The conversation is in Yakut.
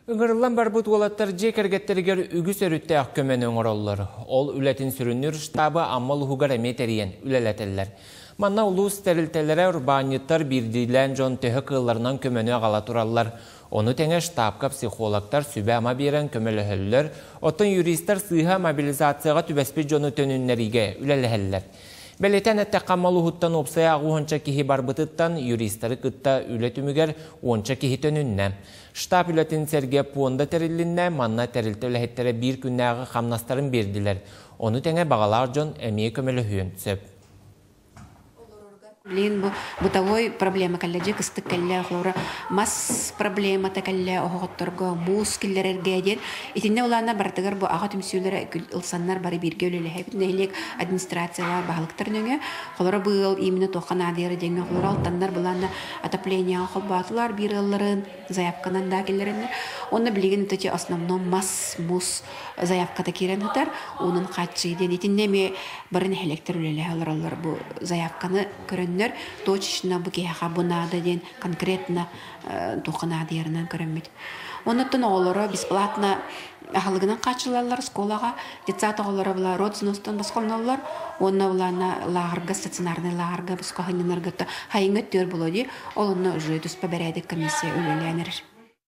Ыҥырыллан барбыт уолаттар дьиэ кэргэттэригэр үгүс өрүттээх көмөнү оҥороллор. Ол үлэтин сүрүннүүр штабы Амма улууһугар эмиэ тэрийэн үлэлэтэллэр. Манна улуус тэрилтэлэрэ, урбаанньыттар, биирдиилээн дьон төһө кыалларынан көмөнү аҕала тураллар. Ону тэҥэ штабка психологтар сүбэ-ама биэрэн көмөлөһөллөр, оттон юристар сыыһа мобилизацияҕа түбэспит дьону төнүннэриигэ үлэлэһэллэр. Бэлиэтээн эттэххэ, Амма улууһуттан уопсайа уонча киһи барбытыттан юристары кытта үлэ түмүгэр уонча киһи төнүннэ. Штаб үлэтин сэргэ пуонда тэрилиннэ, манна тэрилтэ үлэһиттэрэ биир күннээҕи хамнастарын биэрдилэр. Ону тэҥэ баҕалаах дьон эмиэ көмөлөһүөн сөп. Билигин бу бытовой проблема кэллэ дьэ кыстык кэллэ холобура мас проблемата кэллэ оһоҕотторго муус киллэрэргэ диэн итиннэ улаана барытыгар бу аҕа түмсүүлэрэ ылсаннар бары бииргэ үлэлэһэбит нэһилиэк администрациялаах баһылыктар нөҥүө холоро бу ыал именно туохха наадыйара диэҥҥэ холоро алтаннар былаанна отопленияҕа холбоотулар биир ыалларын заявканан да киллэрэннэр уонна билигин эти основном мас муус заявката киирэн сытар уунан хааччыы диэн итиннэ эмиэ бары нэһилиэктэр үлэлэһэ олороллор бу заявканы көрөннөр точечно бу киһиэхэ бу наада диэн конкретно туохха наадыйарынан көрөммүт. Оннуттан оҕолоро бесплатно аһылыгынан хааччыллаллар школаҕа детсад оҕолоро була родственностан босхолоноллор уонна булаана лааҕырга стационарнай лааҕырга босхо сынньанарга хайыҥҥа өттүгэр буолуо дии ол онно уже туспа бэрээдэк комиссия үлэлээн эрэр.